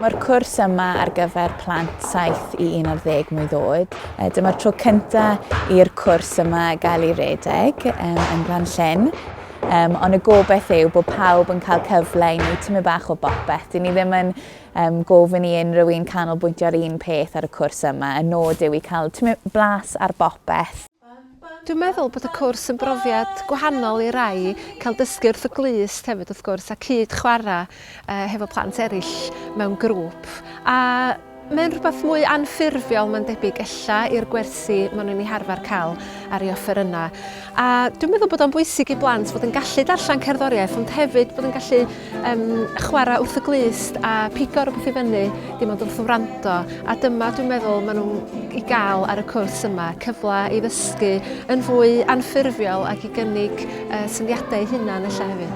Mae'r cwrs yma ar gyfer plant 7 i 11 mlwydd oed. Dyma'r tro cyntaf i'r cwrs yma gael ei redeg yn Glan-llyn. Um, ond y gobeith yw bod pawb yn cael cyfle i wneud tymed bach o bopeth. Dyn ni ddim yn um, gofyn i unrhyw un canolbwyntio ar un peth ar y cwrs yma. Y nod yw i cael tymed blas ar bopeth. Dwi'n meddwl bod y cwrs yn brofiad gwahanol i rai, cael dysgu wrth y glust hefyd wrth gwrs a cyd chwarae uh, hefo plant eraill mewn grŵp. A mae'n rhywbeth mwy anffurfiol mae'n debyg ella i'r gwersi maen nhw'n ei harfer cael ar ei offerynnau. A dwi'n meddwl bod o'n bwysig i blant fod yn gallu darllen cerddoriaeth ond hefyd bod yn gallu um, chwarae wrth y glust a pigo rhywbeth i fyny dim ond wrth wrando. A dyma dwi'n meddwl maen nhw'n i gael ar y cwrs yma, cyfle i ddysgu yn fwy anffurfiol ac i gynnig uh, syniadau eu hunan ella hefyd.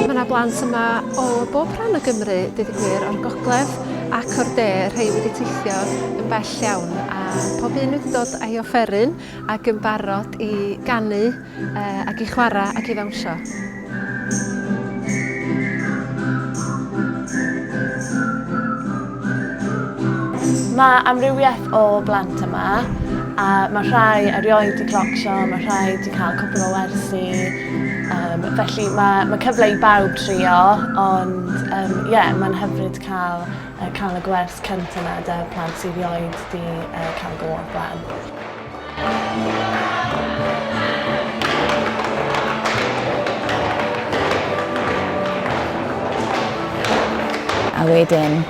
Mae yna blant yma o bob rhan o Gymru, deud y gwir, o'r gogledd ac o'r de, rhai wedi teithio yn bell iawn, a pob un wedi dod â'i offeryn ac yn barod i ganu ac i chwarae ac i ddawnsio. Mae amrywiaeth o blant yma a mae rhai erioed 'di clocsio, mae rhai 'di cael cwpl o wersi um, felly mae, mae cyfle i bawb trio ond um, yeah, mae'n hyfryd cael, uh, cael y gwers cynt yna 'da plant sydd erioed 'di uh, cael go o'r blaen. A wedyn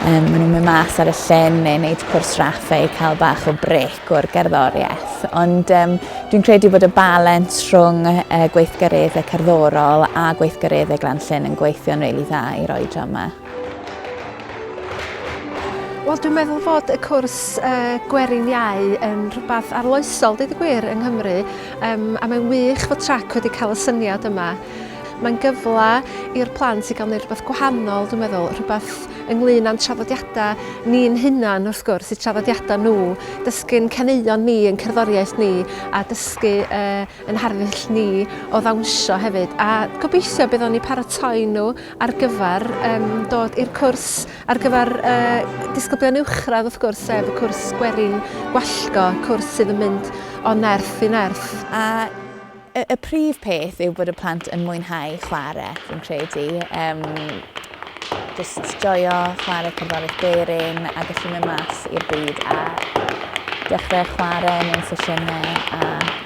um, maen nhw'n mynd mas ar y llyn neu wneud cwrs raffe i cael bach o brec o'r gerddoriaeth. Ond um, dwi'n credu bod y balens rhwng uh, gweithgareddau cerddorol a gweithgareddau Glan-llyn yn gweithio'n rili dda i'r oedran yma. Wel, dwi'n meddwl fod y cwrs uh, Gwerin Iau yn rhywbeth arloesol, dweud y gwir, yng Nghymru, um, a mae'n wych fod Trac wedi cael y syniad yma. Mae'n gyfle i'r plant i gael gwneud rhywbeth gwahanol, dwi'n meddwl, rhywbeth ynglyn â'n traddodiadau ni'n hunan, wrth gwrs, eu traddodiadau nhw, dysgu'n caneuon ni, yn cerddoriaeth ni, a dysgu uh, yn harddull ni o ddawnsio hefyd. A gobeithio bydd o'n eu paratoi nhw ar gyfer um, dod i'r cwrs ar gyfer uh, disgyblion uwchradd wrth gwrs, sef y cwrs gwerin gwallgo, cwrs sydd yn mynd o nerth i nerth. A y, y prif peth yw bod y plant yn mwynhau chwarae, fi'n credu. Um, just joio chwarae cerddoriaeth gwerin a gallu mynd mas i'r byd a dechrau chwarae mewn sesiynau a